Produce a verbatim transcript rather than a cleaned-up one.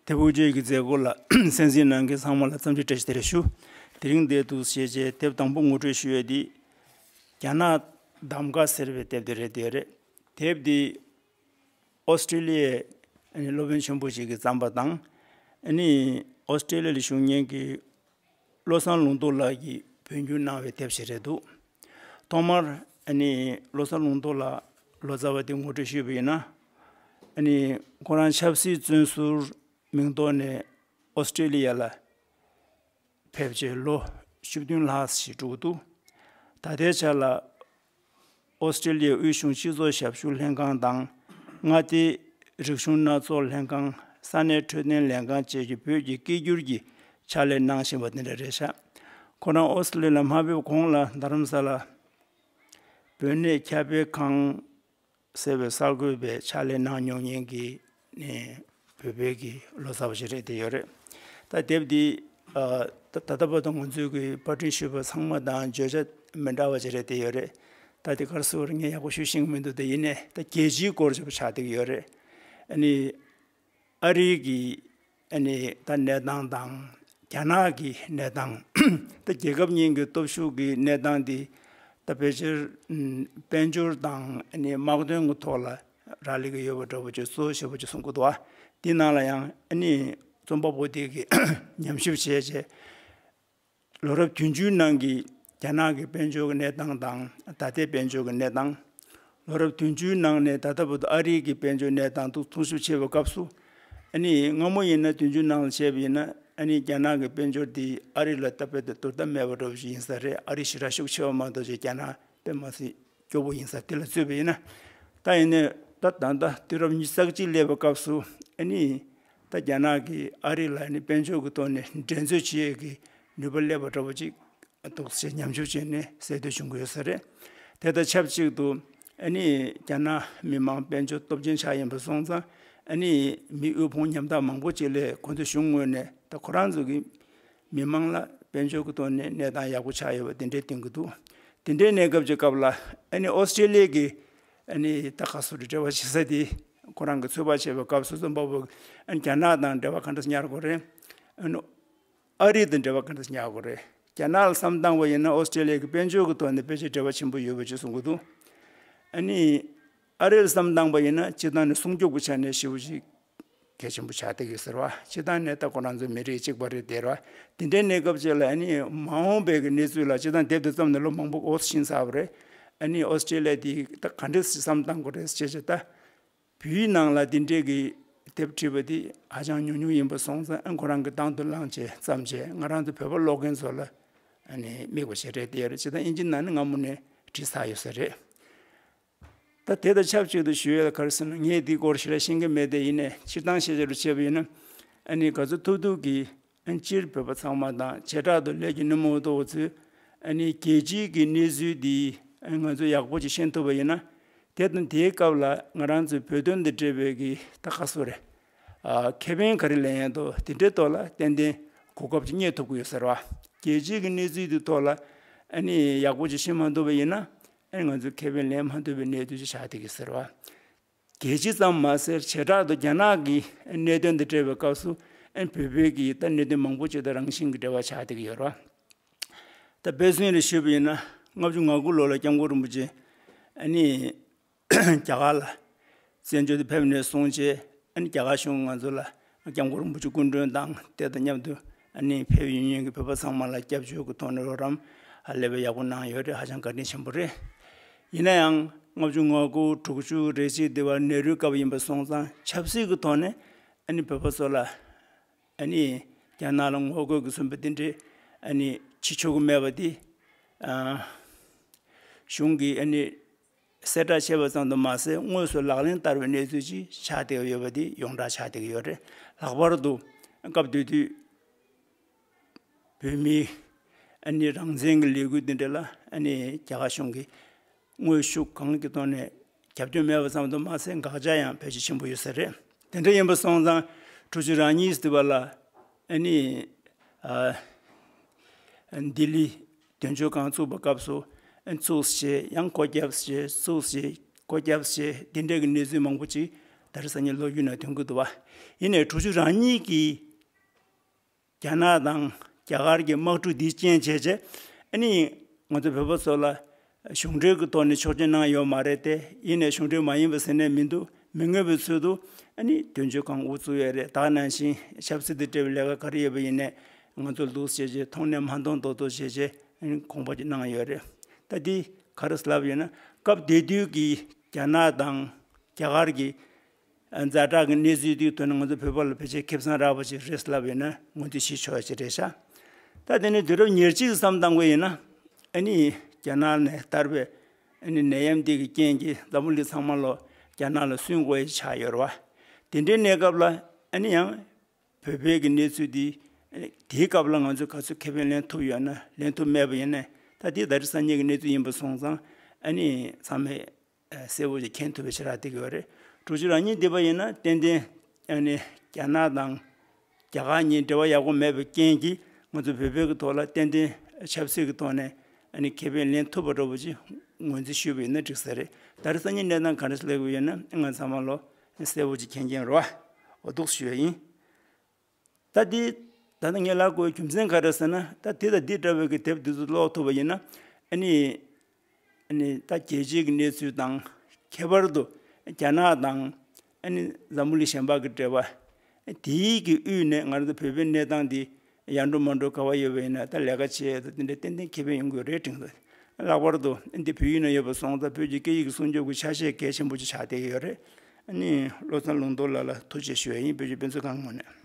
དེབ་དབུ་འབྱེད་ཀྱི་མཛད་སྒོ་ལ་གསན་གཟིགས་གནང་མཁན་ཚང་མ་ལ་འཚམས་འདྲི་བཀྲ་ཤིས་བདེ་ལེགས་ཞུ། དེ་རིང་འདིར་འདུག་སེ་བྱས་རྗེས་དེབ་དང་པོ་ངོ་སྤྲོད་ཞུ་ཡས་འདི། རྒྱ་ནག་གདམ་ག་ཟེར་བའི་དེབ་དེ་རེད་དེ་རེད། དེབ་འདི་ཨོ་སི་ཀྲི་ལི་ཡའི་ཨ་ནི་སློབ་དཔོན་ཆེན་པོ་ཞིག་གིས་བརྩམས་པ་དང་། ཨ་ནི་ཨོ་སི་ཀྲི་ལི་ཡ་ལ་བཞུགས་མཁན་གྱི་བློ་བཟང་ལུང་རྟོགས་ལགས་ཀྱིས་བོད་བསྒྱུར་གནང་བའི་དེབ་ཞིག་རེད་འདུག་ཐོག་མར་ཨ་ནི་བློ་བཟང་ལུང་རྟོགས་ལགས་ལོ་ཙཱ་བ་དེ་ངོ་སྤྲོད་ཞུས་པ་ཡིན་ན། ཨ་ནི་ཁོ་རང་ཆབ་སྲིད་བཙོན་ཟུར་མིང་ཐོག་ནས་ཨོ་སི་ཀྲི་ལི་ཡ་ལ་ཕེབས་རྗེས་ལོ་བཅུ་བདུན་ལྷག་ཞིག་འགྲོ་གི་འདུག་ད་ལྟའི་ཆ་ལ་ཨོ་སི་ཀྲི་ལི་ཡའི་དབུས་གཞུང་སྤྱི་ཚོགས་ཞབས་ཞུ་ལྷན་ཁང་དང་། མངའ་སྡེའི་རིག་གཞུང་སྣ་ཚོགས་ལྷན་ཁང་། ས་གནས་འཕྲོད་བསྟེན་ལྷན་ཁང་བཅས་ཀྱི་བོད་ཀྱི་སྐད་སྒྱུར་གྱི་ཕྱག་ལས་གནང་བཞིན་པ་དེ་འདྲ་རེད་ཤག་ཁོ་རང་ཨོ་སི་ཀྲི་ལི་ཡ་ལ་མ་ཕེབས་གོང་ལ་རྡ་རམ་ས་ལ་བོད་གནས་ཁྱབ་སྤེལ་ཁང་ཟེར་བའི་གསར་འགོད་པའི་ཕྱག་ལས་གནང་མྱོང་མཁན་གྱི་ནས་བོད་པའི་གི་ལོ་ཙཱ་བ་ཞིག་རེད་དེ་ཡོད་རེད། ད་དེབ་འདི་ཨ་ད་ད་ལྟ་བར་དུ་ང་ཚོས་གི་པར་སྐྲུན་ཞུས་པ་ཚང་མ་དང་བརྗོད་བྱ་མི་འདྲ་བ་ཞིག་རེད་དེ་ཡོད་རེད། ད་དེ་གར་སུ་བར་ངས་ཡག་པོ་ཞུ་ཤེས་ཀྱི་མི་འདུག་ད་ཡིན་ནའི་ད་རྒྱལ་སྤྱིའི་སྐོར་ཞིག་ཆགས་བསྡད་ཀྱི་ཡོད་རེད། ཨ་ནི། ཨ་རིའི་གི་ཨ་ནི་ད་གནས་སྟངས་དང་རྒྱ་ནག་གི་གནས་སྟངས། ད་རྒྱལ་ཁབ་གཉིས་ཀྱི་སྟོབས་ཤུགས་ཀྱི་གནས་སྟངས་དེ་ད་ཕལ་ཆེར་ཨམ་དཔལ་འབྱོར་དང་ཨ་ནི་དམག་དོན་གྱི་ཐོག་ལ་རག་ལས་ཀྱི་ཡོད་པ་འདྲ་པོ་ཅིག་གཙོ་བོ་ཞེ་པོ་ཅིག་གསུང་གི་འདུག་བ། དེའི་ནང་ལ་ཡང་ཨ་ནི་རྩོམ་པ་པོ་དེ་གིས་ཉམས་ཞིབ་བྱས་རྗེས། ལོ་རབས་བདུན་ཅུའི་ནང་གི་རྒྱ་ནག་གི་དཔལ་འབྱོར་གྱི་གནས་སྟངས་དང་ད་ལྟའི་དཔལ་འབྱོར་གྱི་གནས་སྟངས། ལོ་རབས་བདུན་ཅུའི་ནང་ནས་ད་ལྟ་བར་དུ་ཨ་རིའི་གི་དཔལ་འབྱོར་གནས་སྟངས་དུ་མཐོང་ཞིབ་བྱེད་པའི་སྐབས་སུ། ཨ་ནི་སྔ་མོ་ཡིན་ན་བདུན་ཅུའི་ནང་ལ་བྱས་པ་ཡིན་ན་ཨ་ནི་རྒྱ་ནག་གི་དཔལ་འབྱོར་འདི་ཨ་རི་ལ་ད་དཔེ་དེ་དོ་ཟླ་མེད་པ་འདྲ་པོ་ཞིག་ཡིན་ས་རེད། ཨ་རི་ཞེ་དྲག་ཤུགས་ཆེ་བ་མ་གཏོགས་ཅིག་རྒྱ་ནག་དཔེ་མ་སྲིད་སྐྱོ་པོ་ཡིན་ས་དེ་ལ་བརྩིས་པ་ཡིན་ན། ད་ཡིན་ནའི་ད་ད་ལྟ་དུས་རབས་ཉི་ཤུ་རྩ་གཅིག་སླེབས་པའི་སྐབས་སུ་ཨ་ནི་ད་རྒྱ་ནག་གིས་ཨ་རི་ལ་ནི་དཔལ་འབྱོར་གྱི་ཐོག་ནས་འགྲན་རྩོད་བྱེད་ཡས་ཀྱི་ནུས་པ་སླེབས་པ་འདྲ་པོ་ཅིག་འདུག་ཅེས་ཉམས་ཞིབ་བྱས་ནས་གསལ་སྟོན་བྱུང་གི་ཡོད་ས་རེད། དེ་དང་ཆབས་ཅིག་ཏུ་ཨ་ནི་རྒྱ་ནག་མི་དམངས་དཔལ་འབྱོར་སྟོབས་ཆེན་ཆགས་ཡིན་པ་སོང་ཙང་ཨ་ནི་མི་དབུལ་ཕོངས་ཉམ་ཐག་མང་པོ་ཅིག་ལས་ཁོ་ཚོའི་གཞུང་ངོས་ནས་ད་ཁོ་རང་ཚོ་གི་མི་མང་ལ་དཔལ་འབྱོར་གྱི་ཐོག་ནས་གནས་སྟངས་ཡག་པོ་ཆགས་ཡོད་པ་དེ་འདྲའི་སྟོན་གྱི་འདུག་དེ་འདྲའི་གནས་སྐབས་ཀྱི་སྐབས་ལ་ཨ་ནི་ཨོ་སི་ཀྲི་ལི་ཡ་གི་ཨ་ནི་ད་ག་སོ་རེ་འབྲེལ་བ་བྱེད་ས་དེ་ཁོ་རང་གི་ཚོད་དཔག་བྱས་པའི་སྐབས་སུ་རྩོམ་པ་པོ་ཨ་ནི་རྒྱ་ནག་དང་འབྲེལ་བ་ག་འདྲ་ཉར་དགོས་རེད། ཨ་ནི་ཨ་རི་དང་འབྲེལ་བ་ག་འདྲ་ཉར་དགོས་རེད། རྒྱ་ནག་ལ་བསམ་བཏང་བ་ཡིན་ན་ཨོ་སི་ཀྲི་ལི་ཡ་གི་དཔལ་འབྱོར་གྱི་ཐོག་ནས་ཕལ་ཆེར་འབྲེལ་བ་ཆེན་པོ་ཡོད་པ་ཅིག་གསུང་གི་འདུག་ཨ་ནི་ཨ་རི་ལ་བསམ་བཏང་བ་ཡིན་ན་སྤྱི་བཏང་ནས་སྲུང་སྐྱོབ་ཀྱི་ཆ་ནས་ཞེ་པོ་ཅིག་གལ་ཆེན་པོ་ཆགས་བསྡད་ཡོད་ཟེར་བ། སྤྱི་བཏང་ནས་ད་ཁོ་རང་ཚོ་མི་རིགས་གཅིག་པ་རེད་དེ་ར། དེ་འདྲའི་གནས་སྐབས་ཅིག་ལ་ཨ་ནི་མ་འོངས་པའི་གི་གནས་ཚུལ་ལ་སྤྱི་བཏང་དེབ་དེ་བརྩམས་ནས་ལོ་མང་པོ་འགོར་ཕྱིན་ཚར་བ་རེད། ཨ་ནི་ཨོ་སི་ཀྲི་ལི་ཡ་དེ་ད་ག་འདྲས་བསམ་བཏང་དགོས་རེད་ཅེས་བྱས་ད། བོད་ནང་ལ་འདི་འདྲའི་གི་དེབ་བྲིས་པ་དེ་ཧ་ཅང་ཉུང་ཉུང་ཡིན་པ་སོང་ཙང་ཨ་ཁོ་རང་གི་དང་དུ་བླངས་བྱས་བརྩམས་བྱས་ང་རང་ཚོ་བོད་པ་ཀློག་མཁན་ཚོ་ལ་ཨ་ནི་དམིགས་པ་ཞིག་རེད་དེ་ཡོད་རེད། སྤྱི་བཏང་དབྱིན་ཇི་ནང་ནས་སྔ་མོ་ནས་བྲིས་ཚར་ཡོད་ས་རེད། ད་དེ་དང་ཆབས་ཅིག་ཏུ་ཞུ་ཡས་ལ་ག་རེ་ཟེར་ན་ངས་འདིའི་སྐོར་ཞེ་དྲག་ཤེས་ཀྱི་མེད་དེ་ཡིན་ནའི་སྤྱིར་བཏང་ཤེས་བྱ་རུ་བྱས་པ་ཡིན་ན་ཨ་ནི་ག་ཚོད་ཐུབ་ཐུབ་ཀྱིས་ཨ་ནི་སྤྱིར་བོད་པ་ཚང་མ་དང་བྱེ་བྲག་ཏུ་ལས་ཀྱི་སྣེ་མོ་གཏོགས་པ་ཚོས་ཨ་ནི་རྒྱལ་སྤྱིའི་གི་གནས་ཚུལ་འདི་ཨ་ནི་ང་ཚོས་ཡག་པོ་ཅིག་ཤེས་ཐུབ་པ་ཡིན་ན། དེ་དང་དེའི་སྐབས་ལ་ང་རང་ཚོའི་བོད་དོན་དང་འབྲེལ་བའི་གི་ད་ག་སོ་རེད། ཨ་ཁེ་ཕན་ག་རེ་ལེན་ཡས་འདུག་དེ་འདྲའི་ཐོག་ལ་ཏན་ཏན་གོ་སྐབས་ཅིག་རྙེད་ཐུབ་ཀྱི་ཡོད་ཟེར་བ། རྒྱལ་སྤྱིའི་གི་གནས་ཚུལ་དེ་ཐོག་ལ་ཨ་ནི་ཡག་པོ་ཅིག་ཤེས་མ་ཐུབ་པ་ཡིན་ན་ཨ་ནི་ང་ཚོས་ཁེ་ཕན་ལེན་མ་ཐུབ་པའི་གནས་ཚུལ་ཅིག་ཆགས་བསྡད་ཀྱི་ཟེར་བ། རྒྱལ་སྤྱི་ཙམ་མ་ཟད་བྱེ་བྲག་ཏུ་རྒྱ་ནག་གི་གནད་དོན་དང་འབྲེལ་བའི་སྐབས་སུ་ཨ་ནི་བོད་པའི་གི་ད་གནད་དོན་མང་པོ་ཅིག་དང་རང་བཞིན་གྱི་འབྲེལ་བ་ཆགས་བསྡད་ཀྱི་ཡོད་རེད་བ། ད་དཔེ་མཚོན་ལ་ཞུས་པ་ཡིན་ན་ལྔ་བཅུ་ང་དགུ་ལོ་ལ་སྐྱབས་མགོན་རིན་པོ་ཆེ་ཨ་ནི་རྒྱ་གར་ལ་བཙན་བྱོལ་དུ་ཕེབས་ནས་བཟུང་བྱས་ཨ་ནི་རྒྱ་གར་གཞུང་ང་ཚོ་ལ་སྐྱབས་མགོན་རིན་པོ་ཆེ་སྐུ་མགྲོན་དང་དེ་དང་མཉམ་དུ་ཨ་ནི་ཕེབས་ཡོང་མཁན་གྱི་བོད་པ་ཚང་མ་ལ་སྐྱབས་བཅོལ་གྱི་ཐོག་ནས་རོགས་རམ་ཧ་ལས་པའི་ཡག་པོ་གནང་ཡོད་རེད། ཧ་ཅང་བཀའ་དྲིན་ཆེན་པོ་རེད། ཡིན་ན་ཡང་ལྔ་བཅུ་ང་དགུ་དྲུག་ཅུ་རེ་གཅིག་དེ་བར་ནེ་རུའི་སྐབས་ཡིན་པ་སོང་ཙང་ཆབ་སྲིད་ཀྱི་ཐོག་ནས་ཨ་ནི་བོད་པ་ཚོ་ལ་ཨ་ནི་རྒྱ་ནག་ལ་ངོ་རྒོལ་གྱི་ཟིན་པ་དེ་འདྲས་ཨ་ནི་བྱེད་ཆོག་གི་མེད་པ་དེ་ཨ་གཞུང་གིས་ཨ་ནི་གསལ་བསྒྲགས་བྱས་པ་ཙམ་དུ་མ་ཟད་དངོས་སུ་ལག་ལེན་བསྟར་བའི་གནས་ཚུལ་ཅིག་ཆགས་བསྡད་ཡོད་པ་དེ་ཡོངས་གྲགས་ཆགས་བསྡད་ཀྱི་ཡོད་རེད། ལྷག་པར་དུ་སྐབས་དེ་དུས་བོད་མིའི་ཨ་ནི་རང་བཙན་གྱི་ལས་འགུལ་འདི་འདྲ་ལ་ཨ་ནི་རྒྱ་གར་གཞུང་གིས་དངོས་ཤུགས་གང་གི་ཐོག་ནས་རྒྱབ་སྐྱོར་མེད་པ་ཙམ་དུ་མ་ཟད་དགག་བྱ་ཡང་ཕལ་ཆེར་ཆེན་པོ་ཡོད་ས་རེད། དེ་འདྲ་ཡིན་པ་སོང་ཙང་དྲུག་ཅུ་རེ་གཉིས་དེ་བ་ལ་ཨ་ནི་ཨ་ལྡི་ལི་དོན་གཅོད་ཁང་བཙུགས་པའི་སྐབས་སུ་ཨ་ནི་བཙུགས་བྱས་ཡང་སྒོ་བརྒྱབ་བྱས་བཙུགས་བྱས་སྒོ་བརྒྱབ་བྱས་འདི་འདྲ་གི་གནས་ཚུལ་མང་པོ་ཅིག་ ད་རེས་སང་ཉིན་ལོ་རྒྱུས་ནང་ཐོན་གྱི་འདུག་བ། ཡིན་ནའི་འབྲུག་ཆུ་རང་ཉིད་ཀྱིས་རྒྱ་ནག་དང་རྒྱ་གར་གྱི་དམག་འཁྲུག་འདིའི་རྐྱེན་བྱས་བྱས། ཨ་ནི་ང་ཚོ་བོད་པ་ཚོ་ལ་གཞུང་འབྲེལ་གྱི་ཐོག་ནས་ཆོག་མཆན་གནང་ཡོད་མ་རེད་དེ། ཡིན་ནའི་གཞུང་འབྲེལ་མ་ཡིན་པ་ཟེར་ནས་མི་འདུག་མི་མངོན་པའི་ཚུལ་དུ་ཨ་ནི་དོན་གཅོད་ཁང་དབུ་བཙུགས་ཡོད་རེད། ད་ག་ནང་བཞིན་ཆབ་སྲིད་དང་འབྲེལ་བའི་ལས་ཀ་ག་རེ་ཡོད་པ་ཡིན་ནའི་ང་ཚོ་ལུགས་བྱས་བྱས་མཐོང་ནས་མ་མཐོང་མདོག་མདོག་བྱས་བྱས་ཨ་ནི་དགོངས་པ་ཅིག་གནང་ཡོད་རེད། ད་འདི་ག་རེ་ལབ་ཡོད་ན། སྐབས་དེ་དུས་ཀྱི་རྒྱ་ནག་དང་རྒྱ་གར་གྱི་ཛ་དྲག་གི་གནས་ཚུལ་དེའི་ཐོག་ནས་ང་ཚོ་བོད་པ་ལ་ཕལ་ཆེར་ཁེ་བཟང་རག་པ་ཞིག་རེད་ལབ་ཡོད་ན་ངོས་འཛིན་བྱེད་ཆོག་ཡ་ཞིག་རེད་ཤག་ད་དེ་ནས་དུས་རབས་ཉེར་གཅིག་བསམ་བཏང་དགོས་ཡིན་ན། ཨ་ནི་རྒྱ་ནག་ནས་དར་བའི་ཨ་ནི་ནད་ཡམས་འདི་གི་རྐྱེན་གྱིས་འཛམ་བུ་གླིང་ཚང་མ་ལོ་རྒྱ་ནག་ལ་སུན་དགོས་ཡ་ཆགས་ཡོད་རེད་བ། དེ་འདྲའི་གནས་སྐབས་ལ་ཨ་ནི་ཡང་བོད་པའི་གི་གནས་ཚུལ་འདི་ཨ་ནི་དེའི་སྐབས་ལ་ང་ཚོས་ག་ཚོད་ཁེ་ཕན་ལེན་ཐུབ་ཡོད་ན་ལེན་ཐུབ་མེད་པ་ཡིན་ན། ད་འདི་ད་རེས་སང་ཉིན་གྱི་གནས་ཚུལ་ཡིན་པ་སོང་ཙང་ཨ་ནི་ཚང་མས་གསལ་པོ་ཞིག་མཁྱེན་ཐུབ་པའི་ཆེད་རག་བསྡད་ཀྱི་ཡོད་རེད། འབྲུག་ཆུ་རང་ཉིད་འདི་པ་ཡིན་ན་ཏན་ཏན་ཨ་ནི་རྒྱ་ནག་དང་རྒྱ་གར་གཉིས་འབྲེལ་བ་ཡག་པོ་མེད་པའི་རྐྱེན་གྱིས་ང་ཚོ་བོད་པའི་གི་ཐོག་ལ་ཏན་ཏན་ཆབ་སྲིད་ཀྱི་ཐོག་ནས་ཨ་ནི་ཁེ་ཕན་ལེན་ཐུབ་པ་འདྲ་པོ་ཅིག་ངོས་འཛིན་ཞུས་པ་ཡིན་ན་འགྲིག་ས་རེད། ད་རེས་སང་ཉིན་གནས་སྟངས་ག་འདྲ་ཞིག་སླེབས་ཀྱི་ཡོད་ན་ང་ཚང་མ་ལོ་གསལ་པོ་ཅིག་མཁྱེན་མཁྱེན་རེད་བ། འོ་འདུག་ཞུ་ཡ་ཡིན། ད་འདི་ད་ལྟ་ངས་ལབ་དགོས་རྒྱུ་མཚན་ག་རེ་ཟེར་ན། ད་དེ་དང་འདི་འདྲ་བའི་གི་དེབ་འདི་ཚོ་ཀློག་ཐུབ་པ་ཡིན་ན་ཨ་ནི་ཨ་ནི་ད་རྒྱལ་སྤྱིའི་གི་གནས་ཚུལ་དང་ཁྱད་པར་དུ་རྒྱ་ནག་དང་ཨ་ནི་འཛམ་བུ་གླིང་གཞན་པ་གི་འབྲེལ་བ་དེའི་གི་དབུས་ནས་ང་རང་ཚོ་བོད་པའི་གནས་སྟངས་འདི་ཡར་འགྲོ་མར་འགྲོ་ག་བ་ཡོད་པ་ཡིན་ན་ད་ལས་ཀ་བྱེད་ཡས་དང་དེ་འདྲ་ཏན་ཏན་ཁེ་ཕན་ཡོང་གི་ཡོད་རེད་དྲན་གི་འདུག་ལྷག་པར་དུ་འདི་བོད་ཡིག་ནང་ཡོད་པ་སོང་ཙང་བོད་ཀྱི་སྐད་ཡིག་གི་སྲུང་སྐྱོབ་ཀྱི་ཆ་ཤས་གལ་ཆེན་པོ་ཅིག་ཆགས་བསྡད་ཀྱི་ཡོད་རེད། ཨ་ནི་བློ་བཟང་ལུང་རྟོགས་ལགས་ལ་ཐུགས་རྗེ་ཆེ་ཞུ་ཡ་ཡིན། བོད་ཀྱི་དཔེ་མཛོད་ཁང་ངོས་ནས།